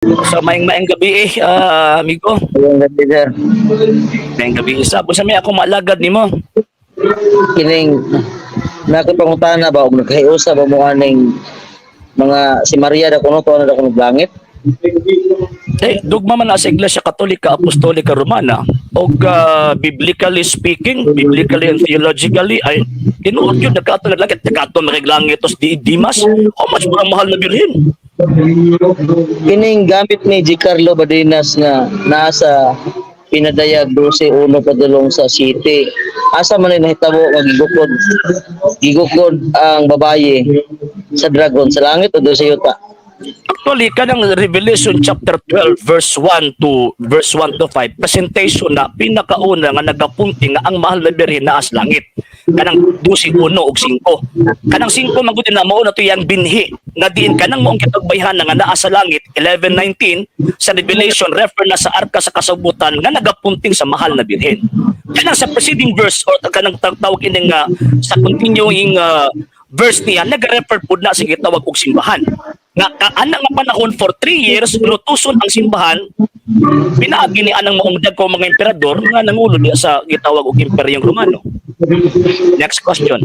So maayong maayong gabi eh, amigo. Maayong gabi, sir. Maayong gabi isa. Busa may ako maalagad nimo. Kining nakipangutana ba og nagkahiusa ba mo aning mga si Maria da kuno to na da kuno langit? Eh, dugma man na sa Iglesia Katolika Apostolika Romana og biblically speaking, biblically and theologically ay tinuod yun nagkato nag langit, nagkato langit tos di Dimas. How much mo ang mahal na birhen? Kining gamit ni G. Carlo Badinas nga naa sa Pinadayag 12:1 padulong sa city. Asa man ay nahitabo nga gigukod gigukod ang babaye sa dragon, sa langit o do sa yuta? Actually, kanang Revelation chapter 12 verse 1 to verse 1 to 5, presentation na pinakauna nga nagapunti nga ang mahal na birhen naa sa langit. Kanang 12:1 ug 5. Kanang 5 man gud na mao na to yang binhi nga diin kanang maong kitugbayhan nga naa sa langit 11:19 sa Revelation refer na sa arka sa kasabutan nga nagapunting sa mahal na birhen. Kanang sa preceding verse or kanang tawag ining sa continuing verse niya nag-refer pud na sa gitawag og simbahan nga kaana nga panahon for 3 years lutuson ang simbahan pinaagi ni anang maong dagko mga emperador nga nangulo diya sa gitawag og Imperyong Romano. Next question.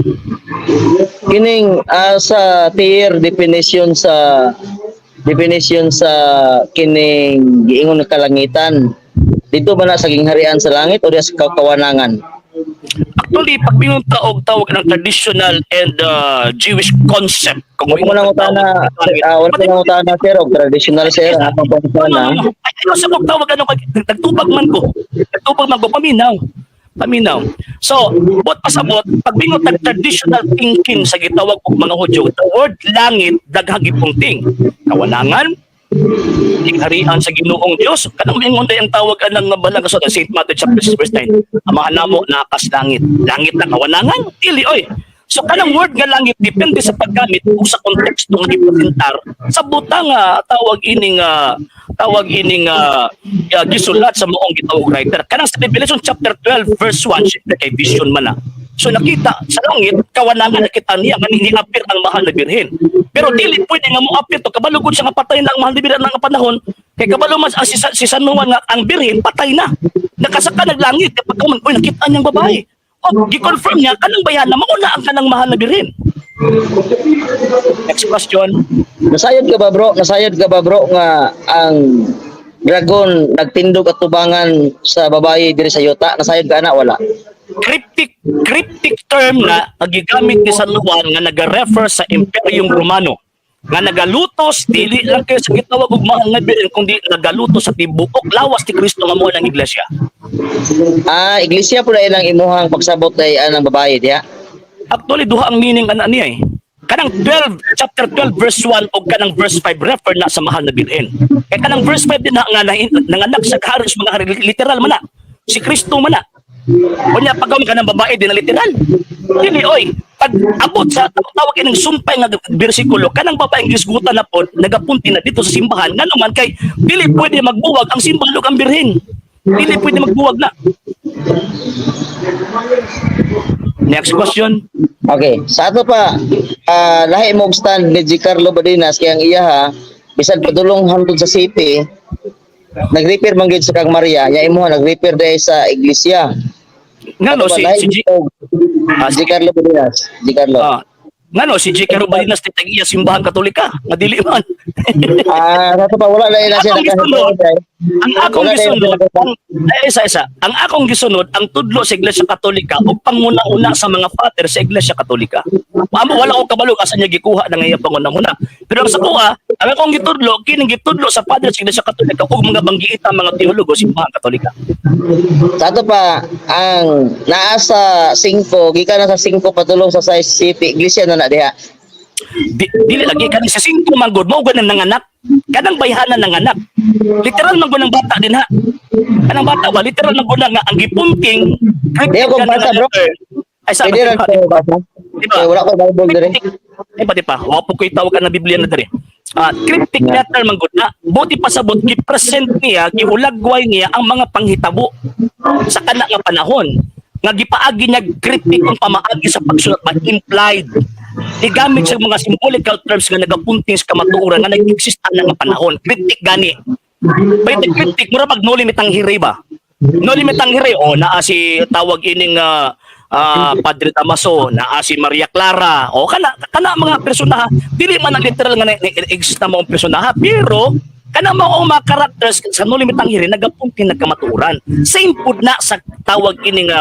Kining sa tier definition sa kining giingon nga kalangitan, dito ba na sa gingharian sa langit o diya sa kawanangan? Actually, pag mingon ta og tawag ng traditional and Jewish concept kung Wala mo nang utana, wala mo nang utana, sir, og traditional, sir, ang atong pangutana. No, no. Ay, ayaw sa kong tawag ano, nagtubag man ko. Nagtubag man ko, paminaw. Paminaw. So, buot pasabot, pag bingon tag traditional thinking sa gitawag og mga Hudyo, the word langit daghang gipunting. Kawanangan, harian sa Ginoong Dios. Kanang mingon day ang tawag anang nga balang sa St. Matthew chapter 6 verse 9. Amahan namo nakas langit. Langit na kawanangan? Dili oy. So kanang word nga langit depende sa paggamit ug sa konteksto nga gipresentar sa butang nga tawag ining gisulat sa maong gitawag writer. Kanang sa Revelation chapter 12 verse 1, syempre kay vision man na. So nakita sa langit kawanangan, nakita niya nga ni-appear ang mahal na birhen. Pero dili pwede nga mo-appear to kabalo gud siya nga patay na ang mahal na birhen nga panahon kay kabalo man ang si San Juan nga ang birhen patay na. Nakasaka naglangit kapag man oy nakita niyang babae. O gi-confirm niya kanang bayan na mauna ang kanang mahal na birhen. Next question. Nasayod ka ba, bro? Nasayod ka ba, bro, nga ang dragon nagtindog at tubangan sa babae diri sa yuta? Nasayod ka na wala? Cryptic cryptic term na ang gigamit ni San Juan nga naga-refer sa Imperyong Romano nga nagalutos dili lang kayo sa gitawag og mahal nga birhen kundi nagalutos sa tibuok lawas ni Kristo nga mao ang iglesia. Ah, iglesia po na ilang imuhang pagsabot ay anang babae diha. Actually, duha ang meaning ana niya eh. Kanang 12 chapter 12 verse 1 og kanang verse 5 refer na sa mahal na birhen. Kay kanang verse 5 din na nga nanganak sa hari sa mga hari, literal man na. Si Kristo man na. Unya pag kanang babae din na literal. Dili oy, pag abot sa tawag ining sumpay nga bersikulo kanang babaeng gisgutan na pod nagapunti na dito sa simbahan, ngano man kay dili pwede magbuwag ang simbahan ug ang birhen. Dili pwede magbuwag na. Next question. Okay, sa ato pa, lahi mo og stand ni G. Carlo Badinas kay ang iya ha, bisan padulong hangtod sa city, nag-repair man gyud sa kang Maria, nya imuha nag-repair dahil sa iglesia. Ngano Ato ba, si lahi si G, mo og G. Carlo Badinas, G. Carlo. Ngano si G. Carlo Balinas titag iya simbahan Katolika nga dili man. Ah, sa ato pa wala na siya Akong gisunod. nakahibaw. Ang akong Wala na gisunod, yun. ang, ay, isa isa. Ang akong gisunod ang tudlo sa Iglesia Katolika ug panguna-una sa mga father sa Iglesia Katolika. Amo wala ko kabalo asa niya gikuha ng iya panguna-una. Pero ang sa kuha, ang akong gitudlo kining gitudlo sa father sa Iglesia Katolika ug mga banggiita mga teologo sa simbahan Katolika. Sa ato pa, ang naa sa 5, gikan na sa 5 padulong sa size city, iglesia na na diha. Di, dili lagi kani sa 5 man gud mao ganang nanganak. Kanang bayhanan nanganak. Literal man gud ang bata din ha. Kanang bata ba literal man gud na nga ang gipunting Di ako basa, bro. Ay sa Pwede ra ko basa. Diba? Eh, wala ko Bible dire. Cryptic. Ay, ba, di pa? Wa po ko'y tawag na Biblia na diri. Cryptic letter man gud na. Buti pasabot gi-present niya, gihulagway niya ang mga panghitabo sa kana nga panahon. Nga gipaagi niya cryptic ang pamaagi sa pagsulat ba implied. Gigamit sa mga symbolical terms nga nagapunting sa kamatuoran nga nag-exist ana nga panahon. Cryptic gani. By the cryptic, mura pag Noli Me Tangere ba? Noli Me Tangere, o naa si tawag ining Padre Damaso, naa si Maria Clara, o kana kana mga personahe, dili man ang literal nga exist na maong personahe, pero kana mao mga characters sa Noli Me Tangere nagapunting nagkamatuoran. Same pud na sa tawag ining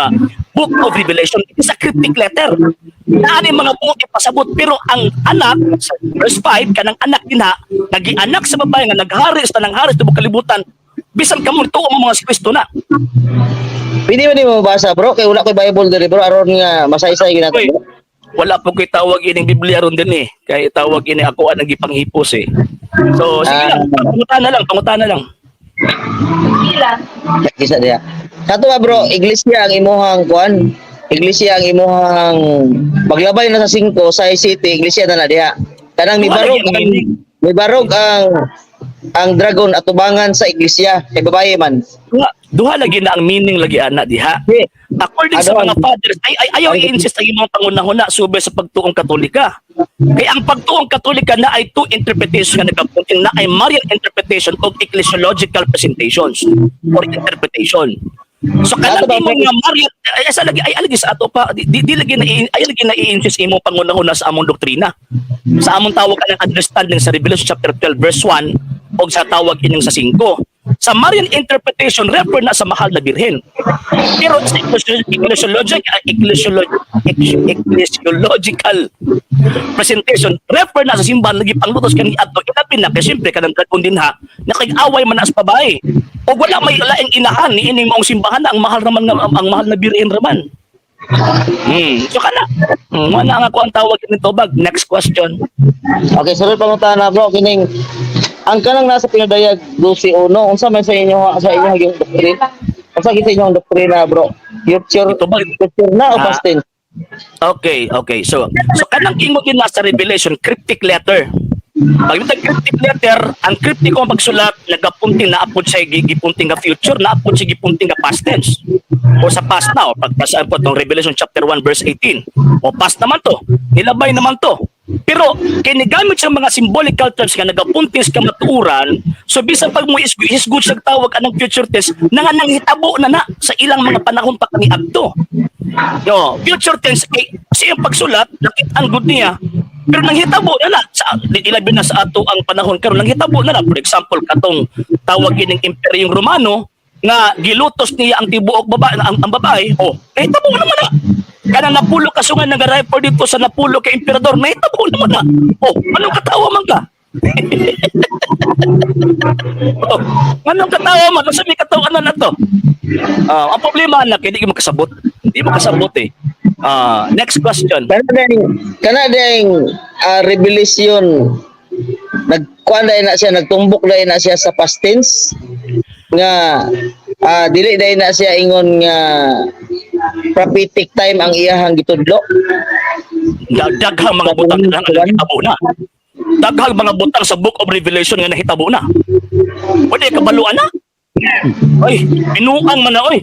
Book of Revelation, sa cryptic letter. Naa ni mga buot ipasabot, pero ang anak sa verse 5, kanang anak dinha nagianak sa babae nga naghari sa tanang hari sa tibok kalibutan, bisan kamo tuo mo mga si Kristo na. Pwede ba ni mo mabasa, bro? Kay wala ko'y Bible diri, bro, aron nga masaysay ginato. Uy, wala po kay tawag ining Biblia ron din eh. Kay tawag ini ako ang gipanghipos eh. So sige lang, pangutana na lang, pangutana na lang. Isa diya. Kato ba, bro, iglesia ang imuhang kuan? Iglesia ang imuhang paglabay na sa 5 sa city, iglesia na na diha. Kanang Wala mibarog gyud ang meaning. Mibarog ang dragon atubangan sa iglesia kay babae man. Duha lagi na ang meaning lagi ana diha. Di. According sa Ano mga fathers, ay ayaw i-insist ang imong pangunahuna sube sa pagtuong Katolika. Kay ang pagtuong Katolika na ay two interpretation nga nagapunting na ay Marian interpretation o ecclesiological presentations or interpretation. So kanang Ato ba, imo nga Marian ay sa lagi ay alagi sa ato pa di lagi na ay lagi na i-insist imong pangunahuna sa among doktrina. Sa among tawag kanang understanding sa Revelation chapter 12 verse 1 o sa tawag ining sa 5. Sa Marian interpretation, refer na sa mahal na birhen. Pero sa ecclesiological presentation, refer na sa simbahan lagi panglutos kani adto ilabi na kay siyempre kanang dragon din ha nakig-away man na sa babae. O wala may laing inahan ni ining maong simbahan na ang mahal raman nga ang mahal na birhen raman. So kana. Wala nga ko ang tawag ni tubag. Next question. Okay, sunod pangutana, bro, kining ang kanang nasa pinadayag 12.1, unsa man sa inyo yung doktrina? Unsa gid sa inyong doktrina, bro? Future Ito ba? Future na o Ah. past tense? Okay. So kanang ingon din na sa Revelation, cryptic letter. Pag yung cryptic letter, ang cryptic ko pagsulat, nagapunting na apod sa gipunting nga future, na apod sa gipunting nga past tense. O sa past na, o pagpasaan po itong Revelation chapter 1 verse 18. O past naman to, nilabay naman to. Pero kinigamit sa mga symbolical terms nga nagapunting sa kamatuoran, so bisan pag mo isgot sa tawag anang future tense, nga nanghitabo na na sa ilang mga panahon pa kani adto. Yo, future tense kay sa iyang pagsulat nakit-an gud niya. Pero nanghitabo na na sa ilabi na sa ato ang panahon karon, nanghitabo na na, for example, katong tawag ining Imperyong Romano nga gilutos niya ang tibuok babae, ang babae, oh, nahitabo naman na. Kanang napulo ka sungan nag-refer dito sa napulo kay emperador, nahitabo naman na. Oh, anong katawa man ka? Oh, anong katawa man? Unsa may katawanan na to? Ah, ang problema anak, hindi mo kasabot. Hindi mo kasabot eh. Ah, next question. Kana ding revelation, nagkuan dai na siya, nagtumbok dai na siya sa past tense nga dili dai na siya ingon nga prophetic time ang iyahang gitudlo? Daghang mga butang nga nahitabo na. Daghang mga butang sa Book of Revelation nga nahitabo na. Pwede kabaluan na. Ay, binuang man na oy.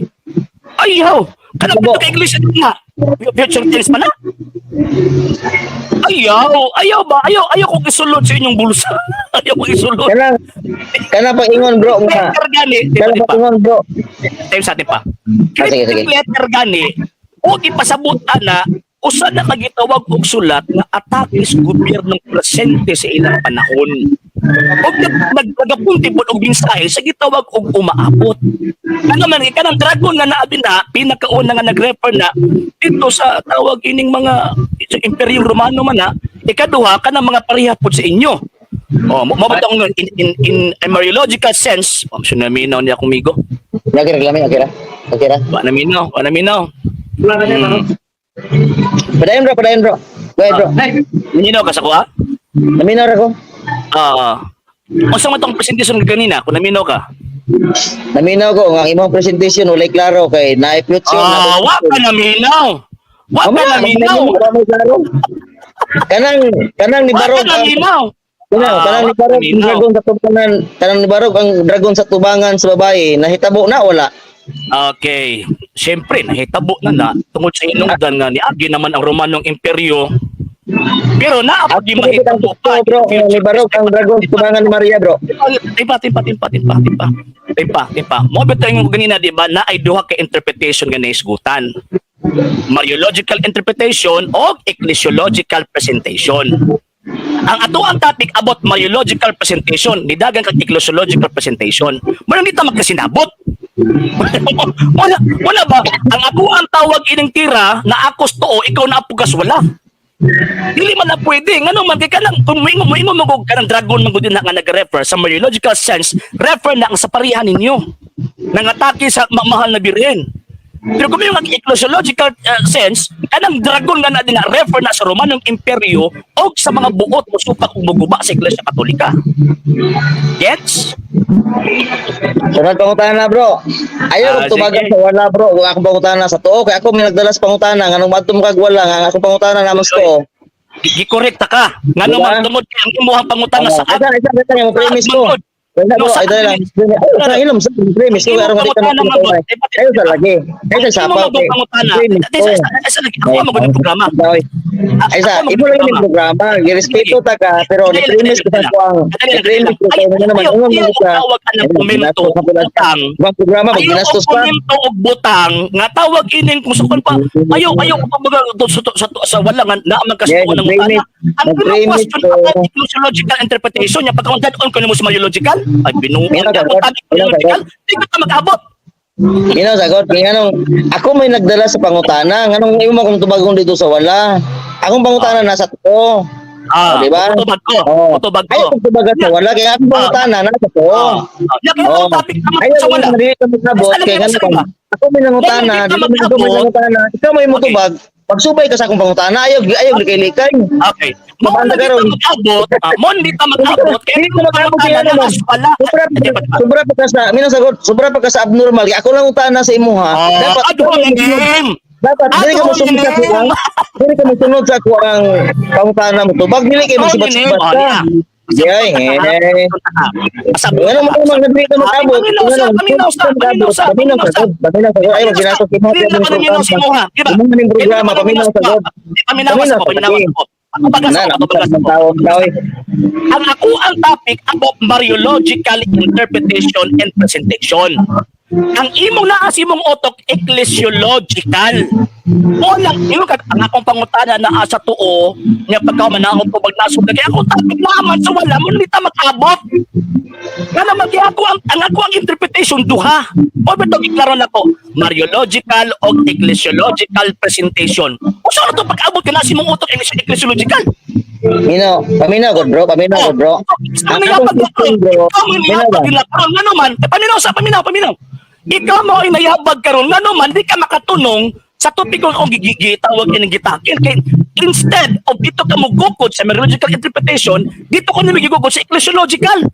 Ay, haw. Kanang pito ka iglesia nga. Future tense man na. Ayaw, ayaw ba? Ayaw, ayaw kong isulod sa inyong bulsa. Ayaw kong isulod. Kanang pag-ingon, bro, nga Letter gani, di ba, kanang di pa? pag-ingon, bro. Time sa atin pa. Ah, sige, sige. Cryptic letter gani, o ipasabot ana, usa na kagitawag og sulat nga atake sa gobyernong presente sa ilang panahon. Og nagapunti pod og mensahe sa gitawag og umaabot. Ano man kanang dragon nga naabi na pinakauna nga nag-refer na dito sa tawag ining mga sa Imperyong Romano man na, ikaduha kanang mga pareha pod sa inyo. Oh, mo ba tong in embryological sense, oh, siya naminaw niya akong migo. Okay ra, okay ra. Okay ra. Wa naminaw, wa naminaw. Padayon, bro, padayon, bro. Go ahead, bro. Naminaw ka sa kuha? Naminaw ra ko. Ah. Unsa man tong presentation kanina kung naminaw ka? Naminaw ko nga ang imong presentation walay klaro kay naay future. Ah, wa ka naminaw. Wa ka naminaw. Wa may klaro. Kanang ni Wa ka Barog ang naminaw. kanang Ah, kanang ni wa ka Barog ang naminaw. dragon sa tubangan, kanang ni Barog ang dragon sa tubangan sa babae, nahitabo na wala? Okay. Siyempre, nahitabo na na tungod sa hinungdan nga niagi naman ang Romanong Imperyo. Pero naa pa di Actually, ang mahitabo pa totoo, bro, in nga future. Nibarog ang dragon tubangan ni Maria, bro. Timpa, timpa, timpa, timpa, timpa. Timpa, timpa. Mo bitaw yung ganina, di ba, na ay duha ka interpretation nga naisgutan. Mariological interpretation o ecclesiological presentation. Ang ato ang topic about Mariological presentation, nidagan kag ecclesiological presentation. Muna nita magkasinabot. Wala, wala ba? Ang ako ang tawag ining tira na akos tuo, ikaw na apugas wala. Dili man na pwede. Ngano man kay kanang kung moingon mo og kanang dragon man gud na nga nag-refer sa Mariological sense, refer na ang sa parihan ninyo. Nangatake sa mahal na birhen. Pero kung yung ecclesiological sense, kanang dragon nga na din na refer na sa Romanong Imperyo o sa mga buot mo supak ug muguba sa Iglesia Katolika. Gets? Sunod pangutana, bro. Ayaw Ah, kong tubagan sige. sa wala, bro. Wa akong pangutana sa tuo kay ako may nagdala sa pangutana nganong madto mo kag wala nga ang akong pangutana naman sa tuo. Gikorrekta ka. Ngano Diba? man tungod kay ang imuhang pangutana sa Isa, isa, isa, yung premise ko. Isa, No, bro, sa ito lang. akin. Ay, sa ilom, sa premise ko, Ang aron imong di ka pangutana, matutuwa. man, gud. Ayaw sa lagi. Ayaw sa Ang sapaw. imong mga pangutana. Premise ko. Isa lagi. Ako ang magandang programa. Ay, sa, Ako ang imo lang yung programa. programa. Girespeto ta ka, pero ni premise ko sa kuang. Ni premise ko sa Ay, ano naman. ayaw, Ingon ayaw mo sa tawag ka ng komento butang. Ibang programa, Ayaw magginastos og pa. komento og butang nga tawag ining kung sa pa. Ayaw ayaw ko pag sa wala nga naa man Yeah, kasuo ng nag-premise. utana. Ang imong Nag-premise question ko. about ecclesiological interpretation nya pagka on ko nimo sa Mariological, ay binuang Minaw, ka sagot. tag ecclesiological, di ka mag-abot. Minaw sagot, nganong ako may nagdala sa pangutana, nganong imo akong tubagon dito sa wala. Akong pangutana nasa tuo. Ah, Oh, di ba? Mutubag ko. Oh. Mutubag ko. Ayaw kong tubagan sa wala kaya akong pangutana nasa tuo. Ah, ya kaya Oh. ang topic naman Ayaw sa wala. wala. Dili ka magabot Basta kay lagi ngano sa iba. ako may nangutana, Wala, dili di ka mo ako may mag-abot. nangutana. Ikaw may mutubag. Pagsubay ka sa akong pangutana, ayaw ayaw likay-likay. Okay. Mo Mabanda na ka di ron. ta mag-abot. Mo di ta mag-abot kaya Dili ka mag-abot pangutana kaya na naman. as wala. Sobra Di ba, di ba? sobra pa ka sa minang sagot, sobra pa ka sa abnormal. Kaya ako lang utana sa imuha. Ah, Dapat ad hominem. Dapat dili ka Ad mosunod sa hominem. kuang. Dili ka mosunod sa kuang pangutana mo tubag dili kay Ad hominem. magsibat-sibat Oh, ka. niya. Yay, eh. Pasabot Ano ka. mo naman dili ka mag-abot. Paminaw sa, paminaw sa, paminaw sa, paminaw paminaw sa, sa. paminaw sa. Ay, magginastos imo Dili na paminaw sa imuha, di ba? Imo ning programa Dili na paminaw sa god. Paminaw sa ko, paminaw sa ko. Patubagas Na, ako, patubagas na, ako. tawag daw eh. Ang ako ang topic about Mariological interpretation and presentation. Ang imong naa sa imong utok ecclesiological. O lang imong kag ang akong pangutana naa sa tuo nya pagka man ako tubag nasog kay akong topic naman sa wala mo ni ta mag-abot. Nga naman kaya ako ang interpretation duha. O beto iklaro na ko Mariological o ecclesiological presentation. Usa na to pag-abot ka na sa imong utok ecclesiological. Minaw, paminaw god bro, paminaw god bro. Ang Ang akong nayabag na question bro, ikaw mo paminaw nayabag ba? na karon nga naman, eh, paminaw sa paminaw, paminaw. Ikaw mo ay nayabag karon nga naman di ka makatunong sa topic ko akong gigitawag ining gitakin kay instead of dito ka mugukod sa Mariological interpretation, dito ko nimo gigukod sa ecclesiological.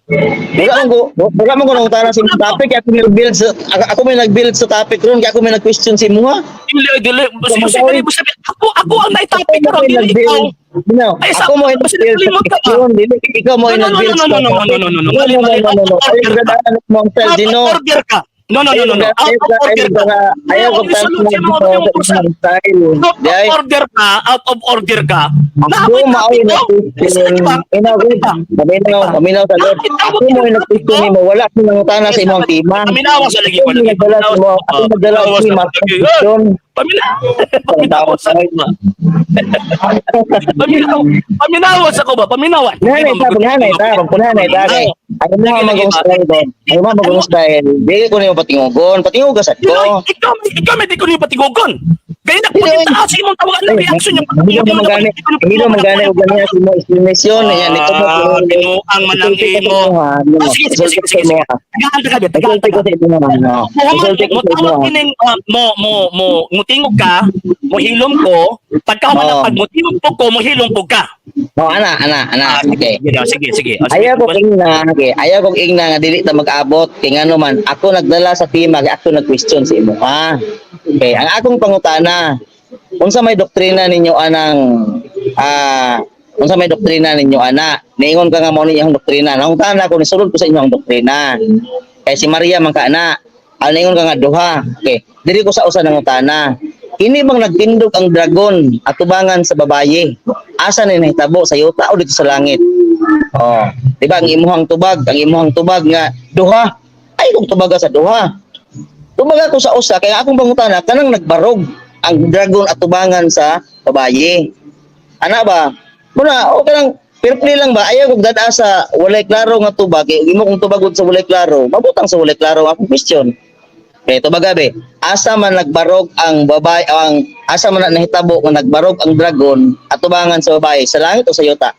Wala mo ko nangutana sa imong topic kaya ako may nag-build sa ako may nag-build sa topic ron kaya ako may nag-question sa imuha. Dili dili sige, sige, ako ang naitopic Ako karon may dili ikaw. nag-build. No, Ay, ako mo ay basta nag-build sa nakalimot ka ba? question, dili ikaw mo ay No, no, no, nag-build no, sa no, no, no, topic. no, no, no, No, mali, no, mali. no, no, no. Out of Ayaw order ka. gadaan mo ang Out Dino. of order ka. No, no, no, no, no. Out of order ka. Ayaw ko Ayaw isulod sa mga mga kursa. style. Out Di ay. of order ka, out of order ka. Ako Naamoy maoy topic ko. nag-question. Di ba? Inaw, Di ba? paminaw, paminaw sa Lord. Ako mo ay nag-question nimo, wala akong nangutana sa imong tema. Paminawa sa lagi Ako ko may lagi. nagdala sa imo, ako nagdala sa tema sa question. Paminawa. Paminawa sa ba? Paminawa. Paminawa sa ko ba? Paminawa. Punghanay ta, punghanay ta, punghanay ta kay. Ang mga magong style doon. Ang mga magong style. Dili ko nimo patingugon, patinguga sad Dili, ko. ikaw may di ko niyo patigugon. Kaya Dili, nagpunta sa imong tawagan ng reaction niya. Hindi mo magani, hindi mo magani og gani sa imo explanation niya ni ko. Ah, binuang man ang imo. Ah, sige, sige, sige, sige, sige. Tagaan ka, tagaan Isulti ko ka. sa imo. Mo Isulti ko mo sa imo. tawag kining mo mo mo mutingog ka, mo hilom ko, pagka wala Oo. pag mutingog po ko, mo hilom po ka. Oh, ana, ana, ana. Ah, Okay. sige, sige, sige. Ah, sige. Ayaw ko ingna, okay. Ayaw kong ingna nga dili ta mag-abot kay ngano man ako nagdala sa tema kay ako nag-question sa imo ha. Okay, ang akong pangutana, unsa may doktrina ninyo anang unsa may doktrina ninyo ana? Niingon ka nga mao ni iyang doktrina. Nangutana ko nisulod ko sa inyo ang doktrina. Kay si Maria man ka ana. Ang niingon ka nga duha. Okay. Diri ko sa usa nangutana. Kini bang nagtindog ang dragon atubangan sa babaye? Asa ni nahitabo, sa yuta o dito sa langit? Oh, di ba ang imuhang tubag nga duha. Ay kung tubaga sa duha. Tubaga ko sa usa kaya akong pangutana kanang nagbarog ang dragon atubangan sa babaye. Ana ba? Muna, okay lang, fair play lang ba? Ayaw kong dada sa walay klaro nga tubag. Eh, imo kong tubagod sa walay klaro, mabutang sa walay klaro ang akong question. Kaya tubaga be, asa man nagbarog ang babae, ang asa man na nahitabo nga nagbarog ang dragon atubangan sa babae, sa langit o sa yuta?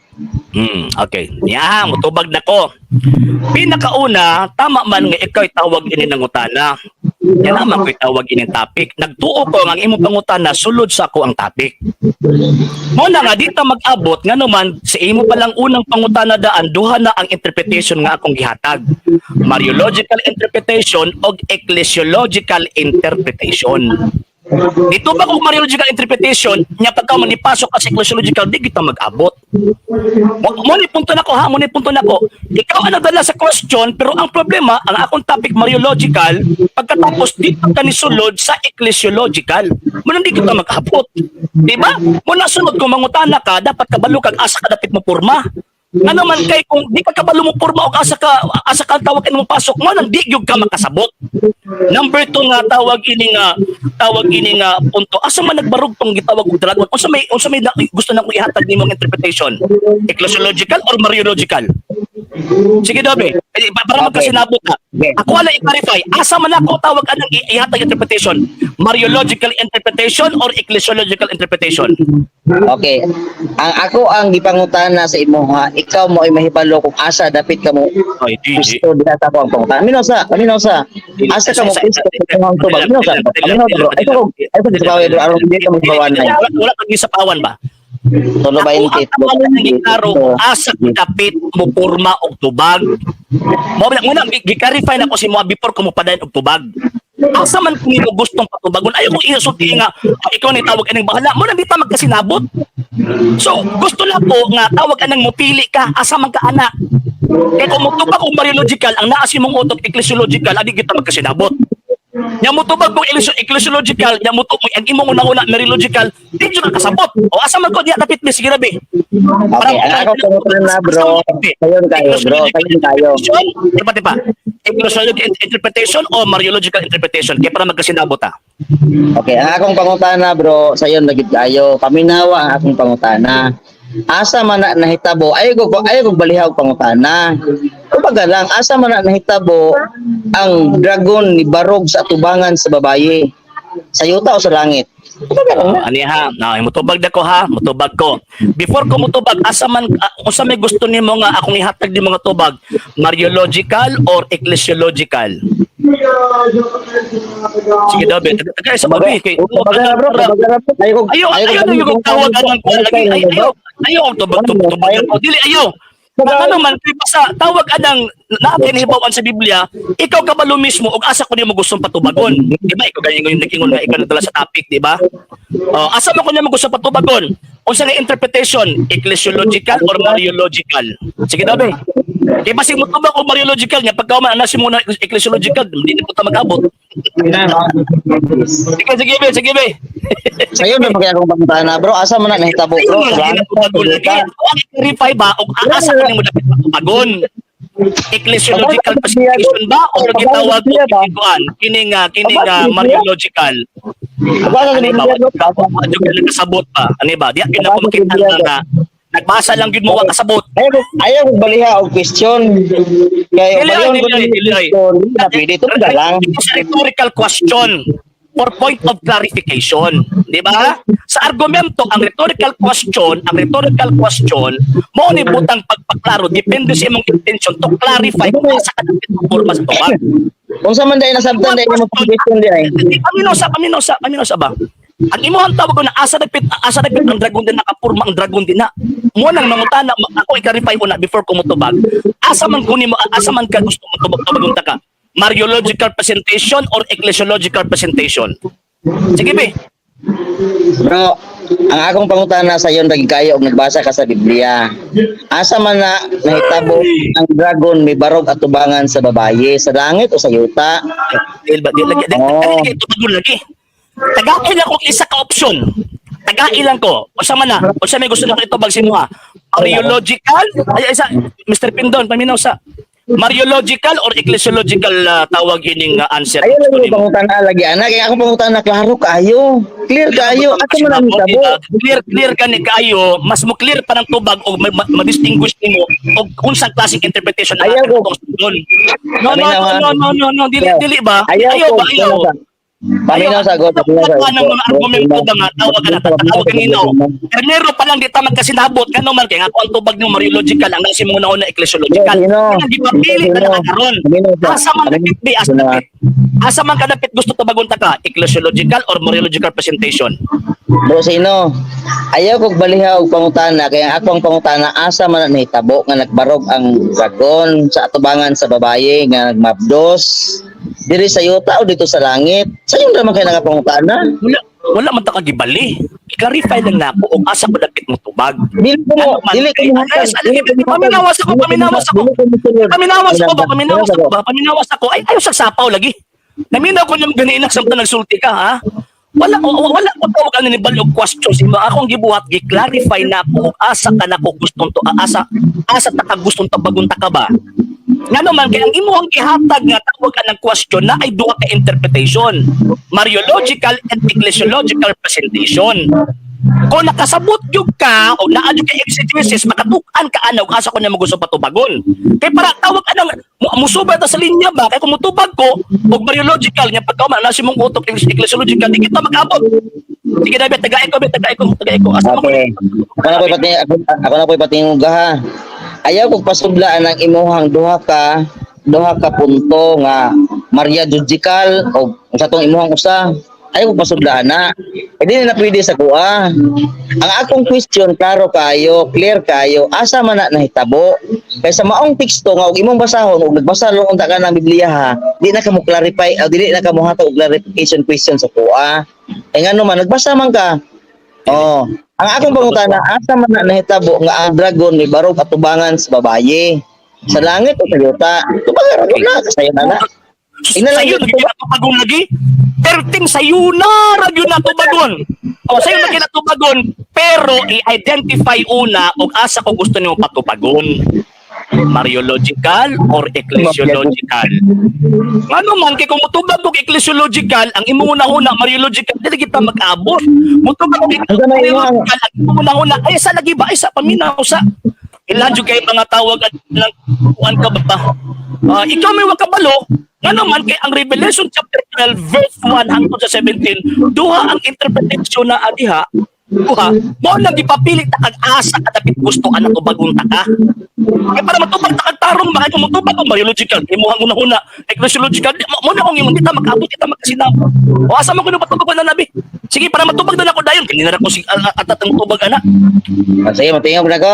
Okay. Ya, mutubag na ko. Pinakauna, tama man nga ikaw tawag ini nangutana. Yan naman ko tawag ini topic. Nagtuo ko nga ang imong pangutana sulod sa ako ang topic. Mo na nga dito mag-abot nga naman sa imo palang unang pangutana daan duha na ang interpretation nga akong gihatag. Mariological interpretation og ecclesiological interpretation. Dito ba kung Mariological interpretation nya pagka man ipasok ka sa ecclesiological, di kita mag-abot. Mo ni punto na ko ha, mo ni punto na ko. Ikaw ang nagdala sa question, pero ang problema, ang akong topic Mariological, pagkatapos dito ka ni sulod sa ecclesiological. Mo nang di kita mag-abot. Di ba? Mo na sunod kung mangutana ka, dapat kabalo kag asa ka dapit mo porma. Ano man kay kung di ka kabalo mo porma o asa ka tawag mo pasok mo nang di gyud ka makasabot. Number 2 nga tawag ini nga punto. Asa man nagbarog tong gitawag og dragon? Unsa may gusto na kong ihatag nimong interpretation? Ecclesiological or Mariological? Sige Dobe, eh, para magkasinabot ka. Okay. Ako wala i-clarify. Asa man ako tawag anang ihatag interpretation? Mariological interpretation or ecclesiological interpretation? Okay. Ang ako ang gipangutana sa imo ha, ikaw mo ay mahibalo kung asa dapit ka mo Ay, di. gusto diha sa ako ang pangutana. Minaw sa, minaw sa. Asa ka mo gusto sa imong tubag. Minaw sa, minaw bro. Ay ko sa bro, aron di ka mo bawan na. Wala kang gisapawan ba? Tulo ba Ako yung ang tawag ng klaro, asa ko dapit mo porma og tubag. Mo na muna gi-clarify na ko si mo before ko mo padayon og tubag. Asa man kung imo gustong patubagon, ayaw kong isulti nga, "Ah, ikaw ni tawag aning bahala." Mo na di ta magkasinabot. So, gusto lang ko nga tawag anang mopili ka, asa man ka ana. Kaya kung motubag og Mariological, ang naa sa imong utok ecclesiological, adi kita magkasinabot. Nya motubag kong ecclesiological, nya motubag ang imong una-una Mariological, di jud ka kasabot. O asa man ko diya dapit mi, sige rabi. Okay, ang ako pangutana na bro. Sayon kayo bro, sayon kayo. Diba, diba? Ecclesiological interpretation o Mariological interpretation? Kaya para magkasinabot ha. Okay, ang akong pangutana bro, sayon na gid kayo. Paminawa ang akong pangutana. Asa man na nahitabo, ayaw ko balihaw pangutana. Kumbaga lang, asa man na nahitabo ang dragon ni barog sa atubangan sa babaye? Sa yuta o sa langit? Kumbaga lang na. Ani ha, na mutubag na ko ha, mutubag ko. Before ko mutubag, asa man unsa may gusto nimo nga akong ihatag ni mga tubag, Mariological or ecclesiological? Sige daw, be. Taga sa babi kay Kumbaga na bro, kumbaga na bro. Ayaw ko Ayo, ayo na yung tawag anang kuan lagi. Ay, ayo, ayo ang tubag tubag tubag. O, dili ayo. Ano man kay basta tawag anang naa kay nahibaw-an sa Biblia, ikaw kabalo mismo og asa ko nimo gustong patubagon. Di ba ikaw ganing yung nag-ingon nga ikaw nagdala sa topic, di ba? Oh, asa mo ko nimo gusto patubagon? Unsa nga interpretation, ecclesiological or Mariological? Sige daw be. Kay basig mo tubag og Mariological nya pagka man ana si mo na ecclesiological, di na po ta mag-abot. Sige, sige be, sige be. Sayon na kaya akong pangutana bro, asa man na nahitabo bro? Ayun, Sa lagi langit na o sa tubagon lagi. yuta? Ang i-clarify ba o asa ka nimo dapat patubagon? Ecclesiological presentation ba o gitawag mo kuan kini nga Mariological? Basta sa Ani ba? Biblia bro. Wa jud ka nakasabot pa. Ani ba? Diya gyud ako makita na nga nagbasa lang gyud mo wa kasabot. Ayaw ko baliha og question. Kay Dili ay, bayon ko dili ay, ng dili ay. question, di na pwede ito na lang. It's a rhetorical question for point of clarification, di ba? Sa argumento, ang rhetorical question mo ni butang pagpaklaro depende sa imong intention to clarify kung asa ka dapat porma sa tubag. Unsa man dai nasabtan dai mo question di ay. Paminaw sa ba? Ang imuhang tawag ko na asa dapit ang dragon din nakapurma ang dragon din na. Mo nang mangutana ako i-clarify una before ko motubag. Asa man kunin mo, asa man ka gusto mo tubag tubagon ta ka? Mariological presentation or ecclesiological presentation? Sige be. Bro, ang akong pangutana sa yon lagi kayo og nagbasa ka sa Biblia. Asa man na nahitabo ang dragon may barog at tubangan sa babaye, sa langit o sa yuta? Dil ba di lagi di Oo. lagi tubagon lagi. Tagain lang kong isa ka option. Tagain lang ko. Unsa man na? Unsa may gusto na ko itubag sa imo? Mariological? Ay, isa, Mr. Pindon, paminaw sa Mariological or ecclesiological tawag ining answer? Ayaw lang Gusto yung nimo? pangutana lagi ana kay akong pangutana klaro kaayo. Clear kaayo ato man ang tabo. Clear clear gani kaayo, mas mo clear pa ng tubag o ma-distinguish nimo og unsang klaseng interpretation ang Ayaw ko. atong sundon. No, no, Paminaw, no, ha? no, no, no, no, dili dili ba? Ayaw Ayaw ko. ba? Ayaw. Paminaw sa God. Ayaw, ng mga argumento ba nga tawag ka na tawag kanino. Primero pa lang di ta magkasinabot kano man kay nga ako ang tubag ng Mariological ang nasi mo na ecclesiological. Sino? Kaya gipapili ka na karon. Asa man dapit bi asa dapit. Asa man kadapit gusto tubagon ta ka, ecclesiological or Mariological presentation? Bro sino? Ayaw kog balihaw og pangutana kay ang akong pangutana asa man na nahitabo nga nagbarog ang dragon sa atubangan sa babaye nga nagmabdos diri sa yuta o dito sa langit. Sayon ra man kay nakapangutana. Wala wala man ta kagibali. I-clarify lang nako og asa ko dapit mo tubag. Dili ko mo, Ano man dili ko kay mo. Paminawas ako, paminawas ako. Paminawas ako ba? Paminawas ako ba? Paminawas ako. Ay, ayaw sa sapaw lagi. Naminaw ko niyang ganiinak sa nagsulti ka, ha? Wala wala ko tawag ano ni balog questions imo. Akong gibuhat gi-clarify na ako og asa ka nako gustong to asa asa ta ka gustong tabagon ta ka ba? Ngano man kay ang imuhang gihatag nga tawag ka ng question na ay duha ka interpretation. Mariological and ecclesiological presentation. Kung nakasabot gyud ka o naa gyud kay exegesis, makatuk-an ka ana og asa ko na magusto patubagon. Kay para tawag anang musubay ta sa linya ba kay kung mutubag ko og Mariological nya pagka man nasi mong utok ecclesiological, di kita mag-abot. Sige na be, tagay ko be, tagay ko, tagay ko. Asa man ko? Okay. Ako na po'y patingog ha. Ayaw kog pasudlaan ang imuhang duha ka punto nga Maria Judical o sa tong imuhang usa. Ayaw kog pasudlaan na. Eh, di na pwede sa kuha. Ang akong question klaro kayo, clear kayo, asa man na nahitabo? Kay sa maong teksto nga og imong basahon og nagbasa lang unta ka ng Biblia ha, di na ka mo clarify o dili na ka mohatag og clarification question sa kuha. Eh ngano man nagbasa man ka. Oh, ang akong pangutana, asa man na nahitabo nga ang dragon ni barog atubangan sa babaye? Sa langit o sa yuta? Tubangan ra na, kasayo na na. Ina lang Sayo yun. na ginatubagon lagi. 13 sayo na ra gyud natubagon. O sayo na ginatubagon pero i-identify una og asa ko gusto nimo patubagon. Mariological or ecclesiological? Ngano man kay kung mutubag og ecclesiological, ang imong una-una Mariological, dili kita mag-abot. Mutubag og Ang gamay mo, ang- ecclesiological, ang imong una-una ay sa lagi ba ay sa paminaw sa ilan jud kay mga tawag at ng kuan ka ba? Ah, ikaw may wakabalo. Ngano man kay ang Revelation chapter 12 verse 1 hangtod sa 17, duha ang interpretation na adiha. Duha mo lang gipapili ta kag asa ka dapit gusto anak o bagon ta ka. Kay para matubag ta kag tarong ba kay kung mutubag og Mariological imuhang una-una ecclesiological di- mo na kung imong kita makaabot kita magkasinabot. O asa man kuno patubag na nabi? Sige, para matubag na nako dayon kanina ra ko si atat ang tubag ana. Ah, sige, matingog na ko.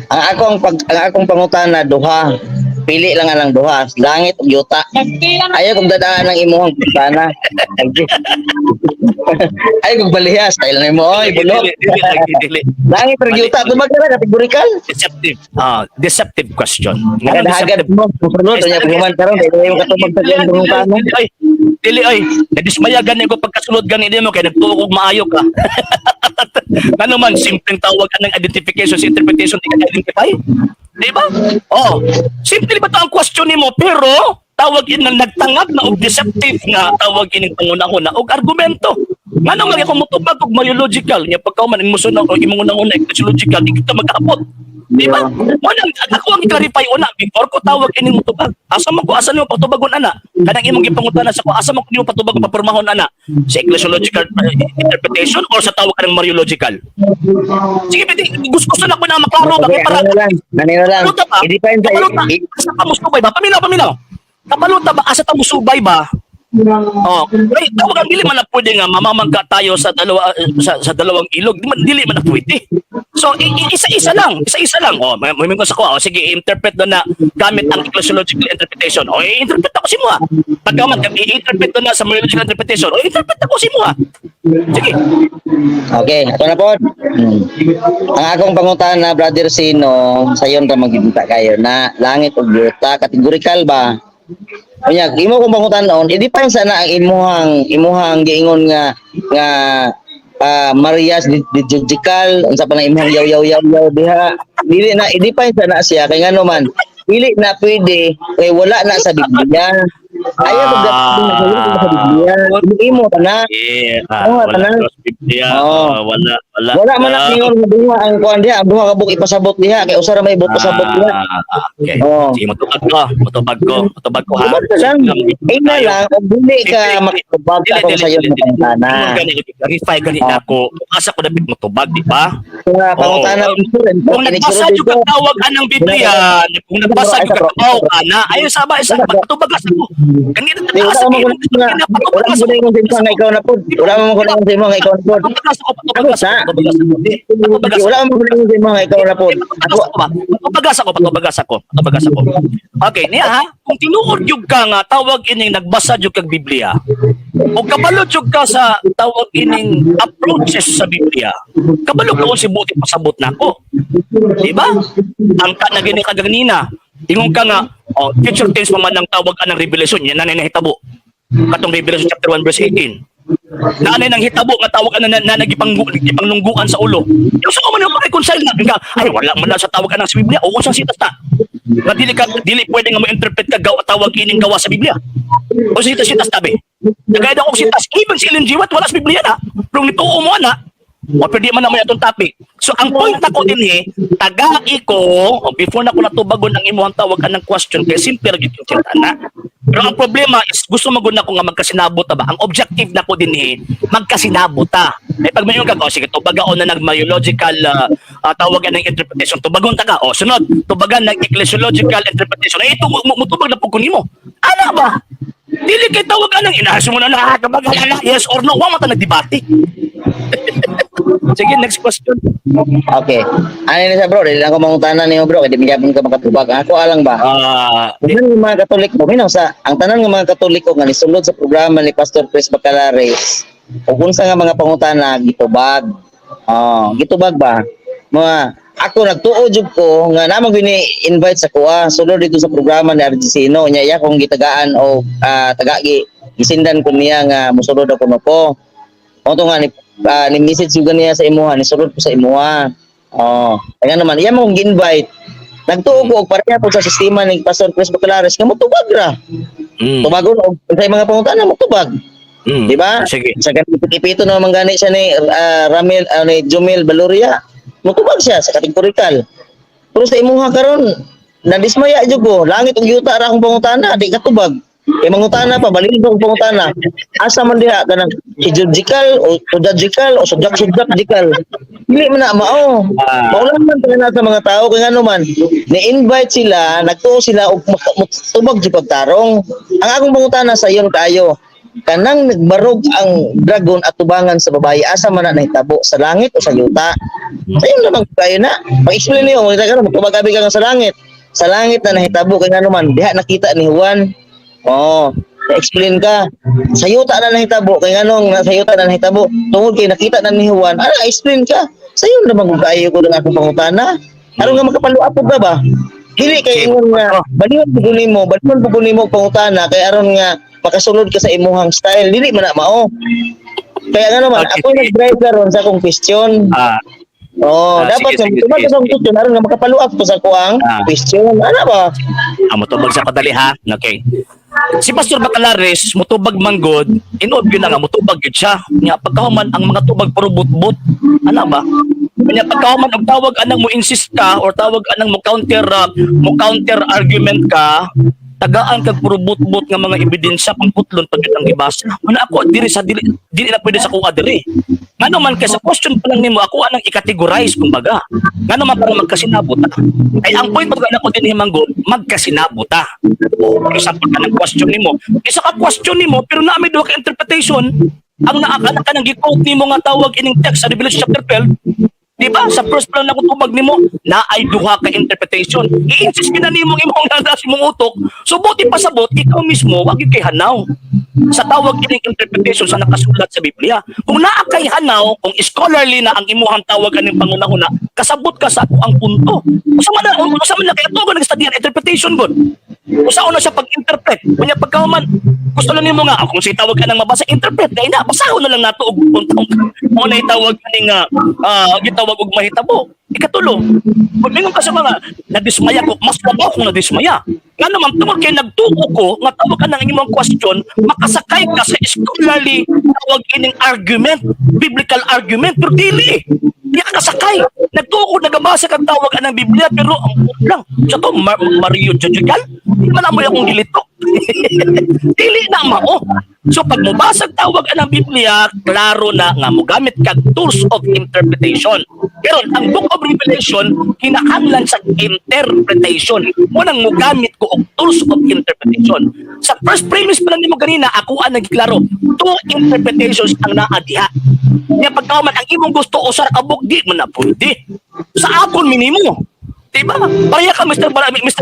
Ang akong pangutana duha. Pili lang ang duha, langit ug yuta. Ayaw kong dadaan ang imuhang pangutana. Ayaw kong baliha, style na mo, oy, bulok. Dili, dili, dili, dili. Langit ug yuta, tubag na categorical. Deceptive. Ah, deceptive question. Ngano Hagad-hagad deceptive? mo, susunod, unya paghuman karon, dili mo katubag sa iyong pangutana. Dili ay. Dili ay. Nadismaya gani ko pagkasulod gani nimo kay nagtuo kog maayo ka. Ngano man simpleng tawag anang identification sa interpretation di ka identify? Di ba? Oh, simple ba to ang question nimo pero tawag in nga nagtangag na og deceptive nga tawag ining pangunahuna og argumento. Ngano man kung mutubag og biological nya pagka man imong sunod og imong unang-una ecclesiological di kita magkaabot. Di ba? Mo nang ako ang i-clarify una before ko tawag ining mutubag. Asa man ko asa nimo patubagon ana? Kanang imong gipangutana sa ko asa man ko nimo patubagon papirmahon ana? Sa ecclesiological interpretation or sa tawag kanang Mariological? Sige, pwede, gusto gusto na ko na maklaro ba Okay, kay para ano na lang, ano na lang. Kabaluta ba? I-define sa Kabaluta, asa ka musubay ba? Paminaw, paminaw. Kabaluta ba? Asa ta musubay ba? Oh, ay, tawag ang dili man na pwede nga mamamangka tayo sa dalawa sa dalawang ilog. Di man dili man na pwede. So isa-isa lang, isa-isa lang. Oh, may ko sa ko. Oh, sige, i-interpret na na gamit ang ecclesiological interpretation. Oh, i-interpret ako si mo. Pagka man i-interpret na na sa Mariological interpretation. Oh, i-interpret ako si mo. Sige. Okay, ato na po. Ang akong pangutana, Brother Sino, sayon ra magibinta kayo na langit ug yuta, categorical ba? Unya, imo kong pangutanon, i-define sana ang imuhang giingon nga nga Marias liturgical, unsa pa na imuhang yaw yaw yaw yaw diha. Dili na i-define sana siya kay ngano man dili na pwede kay wala na sa Biblia. Ayaw pag wala na sa Biblia. Imo ta na. Yeah, Oo, wala tanan. sa Biblia, Oo. wala, wala. Wala man na ingon nga duha ang kuan diha, ang duha ka book ipasabot diha kay usa ra may buok pasabot diha. Okay. Oo. Sige, motubag ko. Motubag ko. Motubag ko, ha? Tubag ka lang. Ay na lang, kung dili ka makatubag akong sayo ng pangutana. Dili, gani, clarify gani na ako. Asa ko dapit motubag, di ba? Nga pangutana Oo. Kung nagbasa jud ka tawag anang Biblia, kung nagbasa jud ka tawag ana, ayo sa ba isa patubag sa ko. Kanina Di, wala sa mo ko na wala mo ko na sa nga ikaw na pod. Wala mo ko na sa nga ikaw na pod. Patubag ako, patubag ako, patubag ako. Patubag ako. Wala mo ko na sa nga ikaw na pod. Ako, ba? Patubagas ako, patubagas ako, patubagas ako. Okay, niya ha, kung tinuod jud ka nga tawag ining nagbasa jud kag Biblia, o kabalo jud ka sa tawag ining approaches sa Biblia, kabalo ka si buti pasabot nako. Di ba? Ang ka na gini ka ganina. Ingon ka nga, oh, future tense pa man ang tawag anang revelation, yan na nahitabo. Katong Revelation chapter 1 verse 18 na anay nang hitabo nga tawag ana na nagipanglungguan sa ulo. Yung sa man yung reconcile na nga, ay wala man na sa tawag anang sa Biblia o unsang sitas ta. Nga dili ka dili pwede nga mo-interpret ka gawa tawag ining gawa sa Biblia. O sitas sitas tabi. Nagayad ako sitas even si Ellen G. White wala sa Biblia na. Pero nituo mo na, o pwede man naman atong topic. So ang point nako dinhi, tagai ko o, before na ko natubagon ang imuhang tawag anang question kay simple ra gyud yung na. Pero ang problema is gusto magud nako nga magkasinabot ta ba. Ang objective nako dinhi, magkasinabot ta. Eh pag mayon ka, oh, sige, tubagaon na nag myological tawag ng interpretation. Tubagon ta ka. O sunod, tubagan ng ecclesiological interpretation. Ay ito mutubag na pud ko nimo. Ana ba? Dili kay tawag anang inahas mo na na tubagan na yes or no. Wa man ta nagdebate. Sige, next question. Okay. Ano ni sa bro, dili lang ko mangutana nimo bro, kay di gyapon ka makatubag. Ako alang ba? Tanan ng mga Katoliko, minaw sa ang tanan ng mga Katoliko nga nisulod sa programa ni Pastor Chris Bacalares, ug unsa nga mga pangutana gitubag. Oh, gitubag ba? Mga ako nagtuo jud ko nga namang gini invite sa kuha sulod dito sa programa ni RG Sino nya iya kong gitagaan o tagagi gisindan ko niya nga mosulod ako no ko. Oto nga ni message juga niya sa imuha, ni sulod ko sa imuha. Oh, kaya naman iya mo kong gi-invite. Nagtuo ko og pareha po sa sistema ni Pastor Chris Bacalares nga motubag ra. Tubagon og sa mga pangutana motubag. Di ba? Sige. Sa ganit ipito naman gani siya ni Ramil ni Jumil Baloria. Motubag siya sa kategorikal. Pero sa imuha karon nadismaya jud ko, langit ug yuta ra akong pangutana, di katubag. Kay mangutana pa balhin ko pangutana. Asa man diha kanang liturgical o pedagogical o subject subjectical. Dili man na mao. Maulan man tayo na sa mga tao kay ngano man ni-invite sila, nagtuo sila og tubag jud pagtarong. Ang akong pangutana sa iyon kaayo, kanang nagbarog ang dragon at tubangan sa babae, asa man na nahitabo, sa langit o sa yuta? Sa iyon lamang kayo na. Pag-explain niyo, kung ka magtubag abi ka nga sa langit. Sa langit na nahitabo kay ngano man diha nakita ni Juan. Oh, na-explain ka. Sa yuta na nahitabo kay nganong sa yuta na nahitabo tungod kay nakita na ni Juan. Ana, explain ka. Sa iyon lamang kung kaayo ko lang akong pangutana. Aron nga makapaluapod ka ba? Dili kay ingon nga baliwan pud nimo, baliwan pud nimo og pangutana kay aron nga makasulod ka sa imuhang style. Dili man na mao. Kaya nga naman, ako nag-drive karon sa akong question. Oh, dapat sige, sa sige, tubag sige, sa akong question aron nga makapaluap ko sa kuang question. Ana ba? Motubag sa kadali ha. Okay. Si Pastor Bacalares motubag manggod, inuod gyud na nga motubag gyud siya. Nya pagkahuman ang mga tubag puro butbut. Ana ba? Nya pagkahuman og tawag anang mo insist ka or tawag anang mo counter argument ka, tagaan kag puro butbut nga mga ebidensya pangputlon pag ang gibasa. Muna ako diri sa dili, dili na pwede sa kuha diri. Ngano man kay sa question pa lang nimo ako anang i-categorize kumbaga. Ngano man para magkasinabot ta. Ay ang point pag ako din himanggol, magkasinabot ta. O, for example ka ng question nimo. Isa ka question nimo pero naa may duha ka interpretation. Ang naakana ka nang gi-quote nimo nga tawag ining text sa Revelation chapter 12. Di ba? Sa first plan na tubag nimo, na ay duha ka interpretation. I-insist gina nimo ang imong nasa imong utok. So buti pasabot, ikaw mismo wag gyud kay hanaw sa tawag ining interpretation sa nakasulat sa Biblia. Kung naa kay hanaw, kung scholarly na ang imuhang tawag aning pangunahuna, kasabot ka sa ako ang punto. Usa man na kay ato nag-study ang interpretation gud. Usa na siya pag-interpret. Kunya pagkahuman, gusto lang nimo nga kung si tawag ka nang mabasa, interpret kay na basahon na lang nato og kung mo na itawag kani nga gitawag og mahitabo. Ikatulo, kung mingon ka sa mga nadismaya ko, mas labaw kung nadismaya. Nga naman tungod kay nagtuo ko nga tawag ka ng imong question, makasakay ka sa scholarly tawag ining argument, biblical argument, pero dili. Di ka kasakay. Nagtuo ko nagabasa kag tawag ang Biblia, pero ang lang sa to Mario Jujugal, di man amoy akong gilitok. Dili na mao. So pag mobasag tawag ang Biblia, klaro na nga mogamit kag tools of interpretation. Pero ang Book of Revelation kinahanglan sa interpretation. Mo nang mogamit ko og tools of interpretation. Sa first premise pa lang nimo ganina, ako ang nagklaro. Two interpretations ang naa diha. Nya pagkauman ang imong gusto usa ra ka book, di man na pwede. Sa akon minimo. Diba? Pareha ka, Mr.